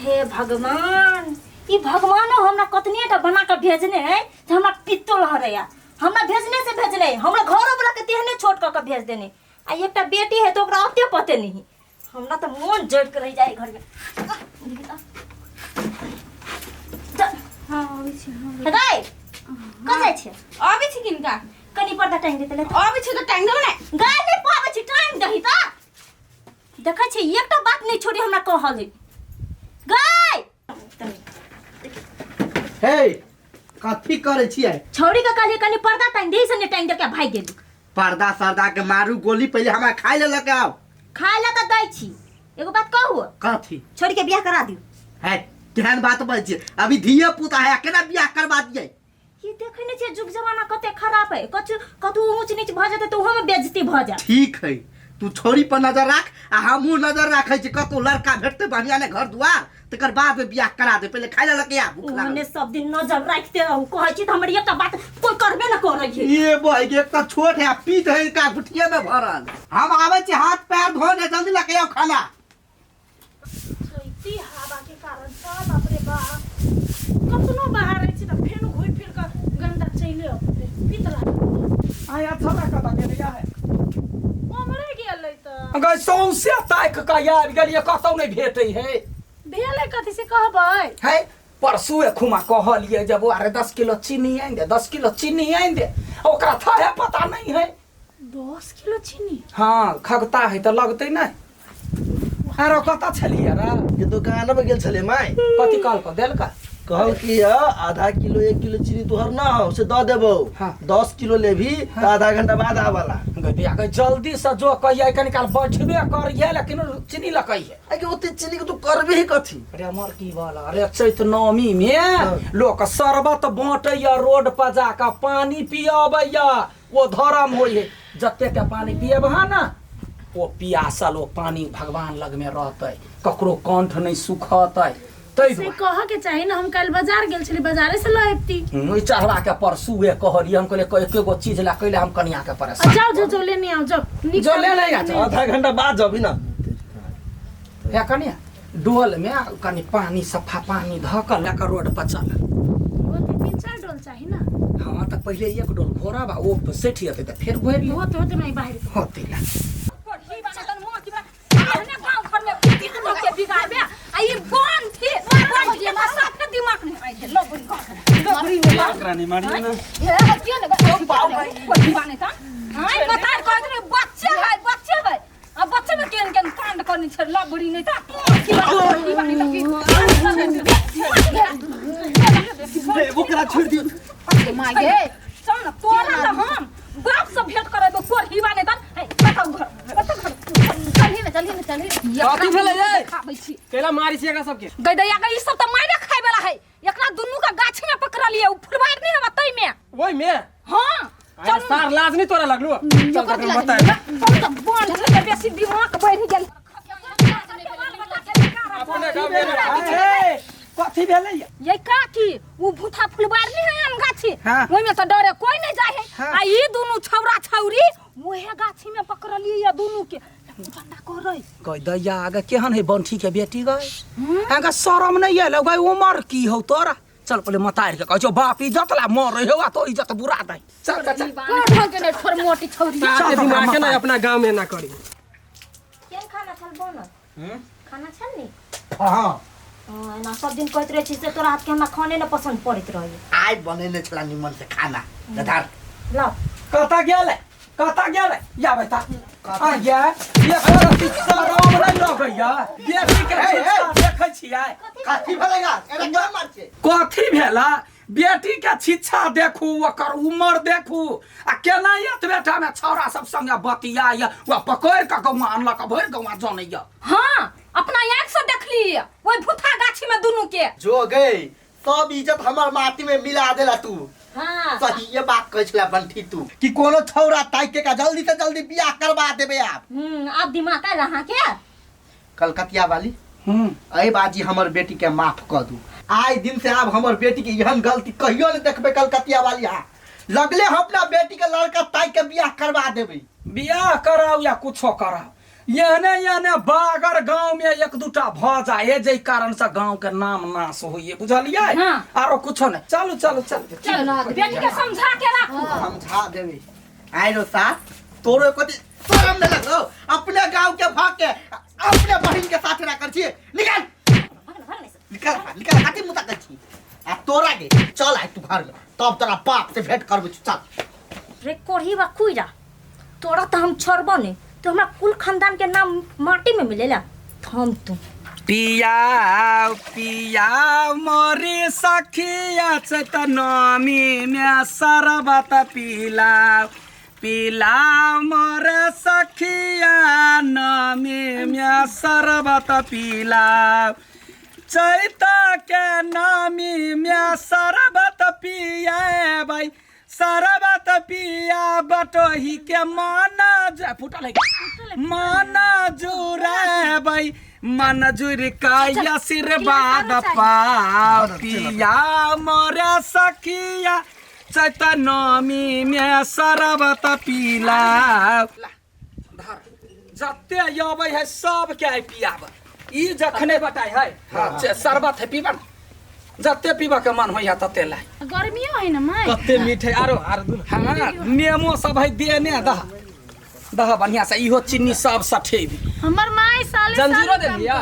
हे भगवान, ई भगवानो हमरा कतने टा बना के भेजने है जे हमरा पित्तो लहरैया। हमरा भेजने से भेजने, हमरा घरो वाला के तेहने छोट कऽ के भेज देने। आ एकटा बेटी है तो ओकरा ओते पते नहीं। हमरा तो मन जड़ के रह जाए घर में। चल। हाँ, अबै छी, हाँ। हे गै, कतऽ जाइ छियै? अबै छी किनका? कनी पर्दा टांगि देतै ले। अबै छी तऽ टांगि देबै ने। गाय नहि पाबै छी, टांगि दही तऽ। देखै छी, एकटा बात नहि छोड़ी हमरा कहल है। गाय हे, कथी करै छियै? छौड़ी के कहलियै कनी पर्दा टांगि दे, से नहि टांगि दे के भागि गेली। पर्दा सरदा के मारू गोली, पहिले हमरा खाय ले लके आउ। खाय ला तऽ दै छी। एगो बात कहू? कथी? छोड़ी के बियाह करा दियौ। है, केहन बात बजै छियै? अभी धिये पुता है, केना बियाह करवा दियै? ई देखै नहि छियै जुग जमाना कते खराब है। कछु कतहु ऊँच नीच भऽ जेतै तऽ ओहोमे बेइज्जती भऽ जायत। ठीक है, तू छोरी पर नजर राख आ हमहूँ नजर राखै छी। कतहु लड़का भेटतै बढ़िया ने घर दुआर, तकर बाद में बियाह करा दे। पहिले खाय ला लके आ, भूख लागल। ओहने सब दिन नजर राखते रहू। कहै छी तऽ हमर एकटा बात कोइ करबे न करै है। ये बह, एक तऽ छोट है आ पीत है का गुठिए में भरल। हम आबै छी हाथ पैर धोने, जल्दी लके आओ खाना। चैती हवाके कारण सब, बाप रे बाप, कतनो बाहर रहै छी तऽ फेर घुरि फिर कऽ गन्दा चलि अबतै, पीत लागल। आया छौड़ा कतऽ गेलै है? ओमरे गेलै तऽ। गै, सौंसे ताकि कऽ आबि गेलियै, कतौ नहि भेटै है। भेलै कथी से कहबै? है, परसुए खुमा कहलियै जे बौआ रे, 10 किलो चीनी आनि दे, 10 किलो चीनी आनि दे। ओकरा थाहे पता नहीं है। 10 किलो चीनी? हाँ, खगता है तऽ लगतै नहि। आरो कतऽ छलियै रे? जे दोकान में गेल छले माय। कथी कहलकौ, देलका? कहल कि आधा किलो 1 किलो चीनी तोहर ना हो से दऽ देबौ। 10 किलो लेबही तऽ आधा घंटा बाद आबला। गै बिया गै, जल्दी से जो कहियै, कनी काल बैठबे करियै, लेकिन चीनी लकैयै। आगे ओते चीनी के तू करबे ही कथी? अरे अमर की वाला, अरे चैत नवमी में लोक शरबत बांटैया, रोड पर जाके पानी पियाबैया, ओ धर्म होइ है। जते के पानी पियब हा ना, ओ पियासल ओ पानी भगवान लग में रहतै, ककरो कंठ नहीं सुखतै। तै से कह के चाही ना, हम काल्हि बाजार गेल छली, बाजारे से लऽ अबती। ओहि चढ़वा के परसुए कहलियै, हम कहलियै एके गो चीज ला कैले हम कनिया के आ परेशान। जाओ, जो जो लेने आओ, जाओ नीक। जो ले ले आ जाओ। आधा घंटा बाद जबी ना। हे कनिया, डोल में कनि पानी, सफा पानी धऽ कऽ लऽ कऽ रोड पर चल। होते तीन चार डोल चाही ना। हाँ, तऽ पहिले एक डोल घोरब आ ओ सठि जेतै तऽ फेर घोरि लेब। होते होते मैं बाहर होतै ला। एहने गाँव घर में बेटी के के बिगाड़बे आ ई बन थी बन थी, हमरा साफ दिमाग नहीं आई है। लो बुरी लो बुरी में ओकरा नहीं मारियो ना। हे हटियो ने, कोठी बाने त आई बता कहत रे, बच्चे है, बच्चे है आ बच्चे में केन केन कांड करनी छै। लो बुरी नहीं त की कोठी बाने त की हे, ओकरा छोड़ दियौ। माय गे, चल न तोरा त हम बाप से भेंट करेबो। कोठी बाने त हे, बताउ घर, बताउ घर। चलही ने, चलही ने, चलही। कथी भेलै यै? खाबै छी। कैला मारी छी एकरा सबके? गै दैया गै, ई सब त मारे खाय वाला है। एकरा दुनू का गाछ में पकड़लिए, उ फुलवार नहीं हवा तई में। ओइ में? हां। अरे सार, लाज नहीं तोरा लगलू? चल तखन बता। चल त बन के बेसी दिमाग बढ़ गेल। अपने गाँव में हे, कथी भेलै? ये काकी, उ भूथा फुलवार नहीं है आम गाछी? हाँ। ओइ में त डरे कोई नहीं जाए है। हाँ। आ ई दुनू छौरा छौरी उहे गाछी में पकड़लिए या दुनू के चंदा करे। गै दैया आगे, केहन है बंठी के बेटी गै? आगे शरम नहीं आयल गै? उमर की हौ तोरा? चल, पहिले मतार के कहै छौ, बाप इज्जत ला मरे हौ आ तो इज्जत बुरा दै। चल चल चल। कोन ढंग के नहीं छोड़ मोटी छौरी। सार के दिमाग के ना अपना गाँव में ना करी। केहन खाना छल बनल? खाना छल नी? हाँ। हाँ, एना सब दिन कहैत रहै छी से तोरा हाथके हमरा खाने नहि पसन्द पड़ैत रहैए। आइ बनेने छला निमन से खाना दादा। लाउ। कतऽ गेलै, कतऽ गेलै? या बेटा आ या, ये रति शरम नहीं लगैया बेटी के? हे, हे। छिछा देखै छियै? कथी भेलै गा? एना क्या मार छै? कथी भेला? बेटी के शिक्षा देखू, ओकर उमर देखू आ केना एतबे टा में छौड़ा सब संगे बतियाइया। वा पकड़ि कऽ गौआ अनलक, भरि गौआ जनैया। हाँ, अपना आँख से देखली ओहि भूथा गाछी में दुनू के। जो गई, सब इज्जत हमर माटी में मिला देला तू। सही ये बात कहै छला बंठी तू कि कोनो छौरा ताकि के का जल्दी से जल्दी बियाह करवा देबे आप। आब दिमाग आयल अहाँके? कलकतिया वाली, अय बाजी, हमर बेटी के माफ कऽ दू। आइ दिन से आब हमर बेटी के एहन गलती कहियो नहीं देखबै। कलकतिया वाली, हाँ, लगले हम अपना बेटी के लड़का ताकि के बियाह करवा देबै। बियाह कराउ या कुछो कराउ, एहने एहने बागर गांव में एक दूटा भ जाए है जाहि कारण से गांव के नाम नाश होइए, बुझलियै? हाँ। आरो कुछो नहीं। चलू चलू चलू। बेटी के समझा के राखू। समझा देबे। आइरो साथ तोरो कथी शरम नहीं लगलो अपने गांव के भाग के अपने बहिन के साथ ना कर छी। निकल निकल निकल, कथी मुता कर छी आ तोरा के। चल आइ तू घर में, तब तोरा बाप से भेंट करबे। चल रे कोढ़ी बा कुइरा, तोरा तो हम छोड़बो नहीं, तो हमरा कुल खानदान के नाम माटी में मिलेला। थम तू पिया पिया मोरी सखिया चैतनमी में शरबत पिला पिला मोर सखिया नमी में शरबत पिला चैत के नमी में शरबत पियाबै शरबत पिया बटोही के मन फुटल है मन जुड़ेबै मन जुड़ के आशीर्वाद पाओ पिया मोरे सखिया चैतनमी में शरबत पिला। जते अबै है सबके आइ पियाब। ई जखने बताय है शरबत है पीबा, जते पीबा के मन होइया तते लाइ। गर्मियो है ना my, कते मीठ है। आरो आरो हां नेमो सब है देने दह दह बढ़िया से, इहो चीनी सब सठेबी। हमर माय साले जंजीरो दे दिया।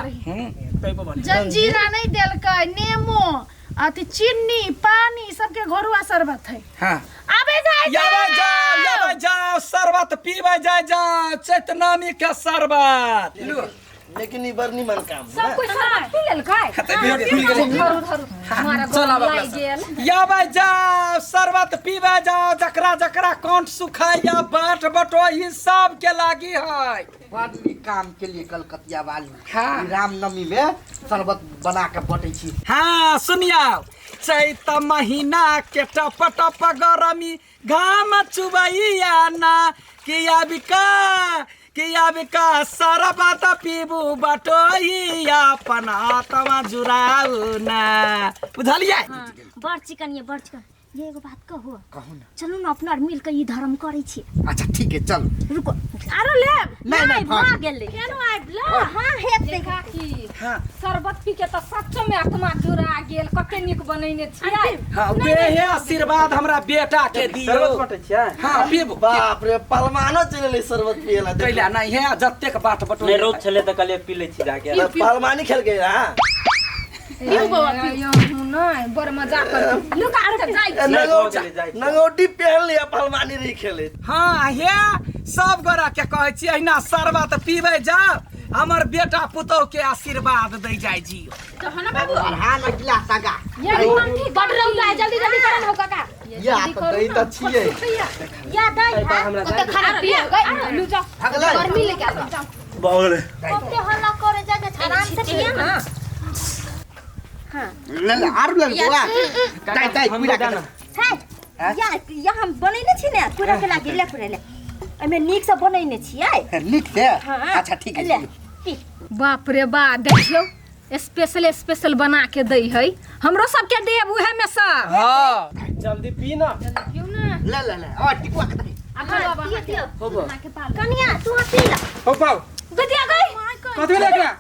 जंजीरा नहीं देलकै, नेमो अथि चीनी पानी सबके घरुआ शरबत है। हां आबे जाय याबे जाओ याबे जाओ शरबत पीबे जाय जाओ चैतनामी के शरबत। लेकिन ई बड़ निमन काम सब कोई शरबत पी लेलकै। चल आब याबे जाओ शरबत पीबे जाओ, जकरा जकरा कंठ सुखाया बाट बटोही सब के लागी है। बड़ नीक काम के लिए कलकतिया वाली। हाँ। रामनवमी में शरबत बना के बटै छी। हाँ सुनिया, चैत महीना के टप टप गरमी घाम चुबैया ना किया बिका किया बिका शरबत पीबू बटोहिया अपन आत्मा जुड़ाऊ ना, बुझलियै? बड़ चिकन ये बड़ चिकन। ये एगो बात कहू? कहू ना। चलू ना अपना मिल के ई धर्म करै छी। अच्छा ठीक है चल। रुको आरो लेब। नहीं नहीं भा गेलै केनो आबि ल। हां हेतै काकी। हां शरबत पी के त सच्चो में आत्मा जुड़ा गेल, कते नीक बनैने छियै। हां उहे आशीर्वाद हमरा बेटा के दियो। शरबत बाटै छियै? हां पीबू। बाप रे पलमानो चलि गेलै शरबत पियला। कैला नहीं है जतेक बाट बटो नहीं रौद छलै त कहलियै पी लै छी जाके। पलमानी खेल के हां पीऊ बाबा पीऊ नहीं बड़ मजा कर लुका के जाय छी। नंगौटी पहन लिया पहलवानी रही खेले। हां हे सब गोरा के कहै छी अहिना शरबत पीबै जाओ, हमर बेटा पुतोह के आशीर्वाद दै जाय जियो। तो हना बाबू हां न गिलास आगा ये पंखी बड़ रौदा है, जल्दी जल्दी करन हो काका। या त दै त छियै या दै कते खाना पिए गई लू जाओ गर्मी लेके आ जाओ। बागले कते हल्ला करे जा जा आराम से पिए ना। हां ले ले आरु ले बुआ दाइ दाइ पूरा के है या या हम बनैने छी ने पूरा के लागी ले पूरा ले एमे नीक से बनैने छियै नीक से। अच्छा ठीक है। बाप रे बा देखियो स्पेशल स्पेशल बना के दै है, हमरो सब के देब उहे में से। हां जल्दी पी ना, जल्दी पिउ ना। ले ले ले और टिकुआ के दे। अच्छा बाबा पियो होबो कनिया तू पी ला। हो पाओ गदिया गई कथि भेल एकरा?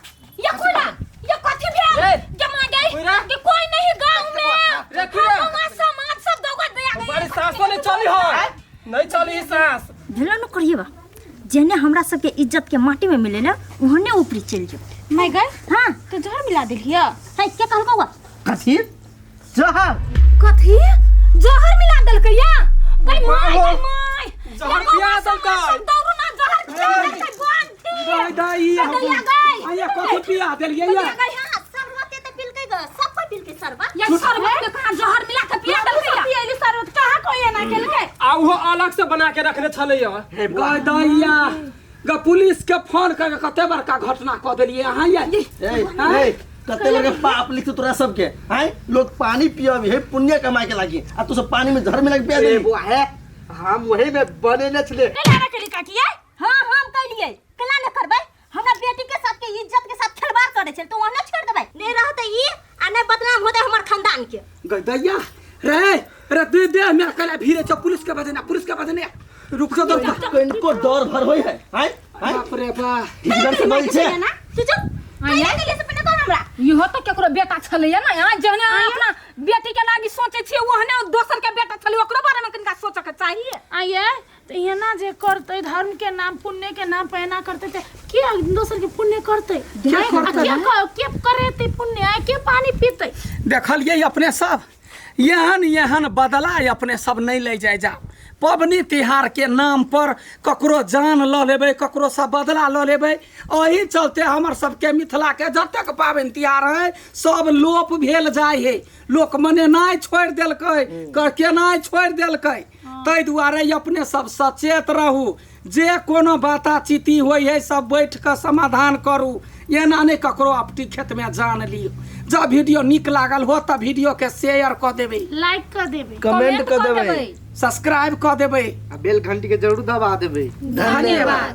ये कोला ये कथि भेल जमा गई कि कोई नहीं गांव में रे कुरा समाज सब दौगा दिया गई। बड़ी सास नहीं चली हो, नहीं चली सास भेलो न करिएबा जेने हमरा सबके इज्जत के माटी में मिले ना ओहने ऊपरी चल जो। मैं गई? हां तो जहर मिला देलिया है के कहलकौ कथि जहर? कथि जहर मिला देलकै या गई my गई my जहर पिया देलकै। दौड़ू ना जहर पिया देलकै बंद दाई दाई आया कथि पिया देलियै या? हां शरबत त पिलकै ग, सब कोई पिलकै शरबत। या शरबत में कहां जहर मिला के पिया देलकै? पियली शरबत कहां कोई एना केलकै? आ उहो अलग से बना के रखने छलैया। गई दैया ग पुलिस के फोन करके कते बड़का घटना क देलियै अहाँ या? ए कते बड़का पाप लिख तोरा सबके हैं, लोग पानी पियब हे पुण्य कमाए के लागी आ तू सब पानी में जहर मिला के पिया देली। बुआ है हम वही में बनेने छले। केला ना केली काकी हां हम कैलियै केला न करबै, हमरा बेटी के साथ के इज्जत के साथ खिलवाड़ करे छल तो ओहने छोड़ देबै नहीं रहते ई आ नहीं बदनाम होते हमर खानदान के। गई दैया रे रे दे दे में कला भीरे छ पुलिस के बजना, पुलिस के बजना रुक जा दर कनको डर भर होई है हैं। आँय? बाप रे बा ढीगर से बोल छे ना तू चुप आँय? कहिया गेलियै से पहिने कह हमरा इहो तऽ केकरो बेटा छलैया ने अहाँ जहने अहाँ अपना बेटी के लागी सोचै छियै ओहने दोसर के बेटा छलै ओकरो बारे में कनिका सोचऽ के चाहिए। आइए तऽ एना जे करतै धर्म के नाम पुण्य के नाम पर एना करतै तऽ के दोसर के पुण्य करतै? के आँय? आ करतै? के के करेतै पुण्य? आँय, के पानी पीतै? देखलियै अपने सब एहन एहन बदला अपने सब नहि लै जाय जाउ। पबनी तिहार के नाम पर ककरो जान लऽ लेबै, ककरो से बदला लऽ लेबै। एहि चलते हमर सबके मिथिला के जतेक पाबनि तिहार है सब लोप भेल जाइ है। लोक मनेनाइ छोड़ि देलकै, केनाइ छोड़ि देलकै। ताहि दुआरे अपने सब सचेत रहू। जे कोनो बाताचीती होइ है सब बैठ कऽ समाधान करू, एना नहि ककरो अपटी खेतमे जान लियौ। जब वीडियो नीक लागल हो तऽ वीडियो के शेयर कऽ देबै, लाइक कर देबै, कमेंट कर देबै, सब्सक्राइब कऽ देबै आ बेल घंटी के जरूर दबा देबै। धन्यवाद।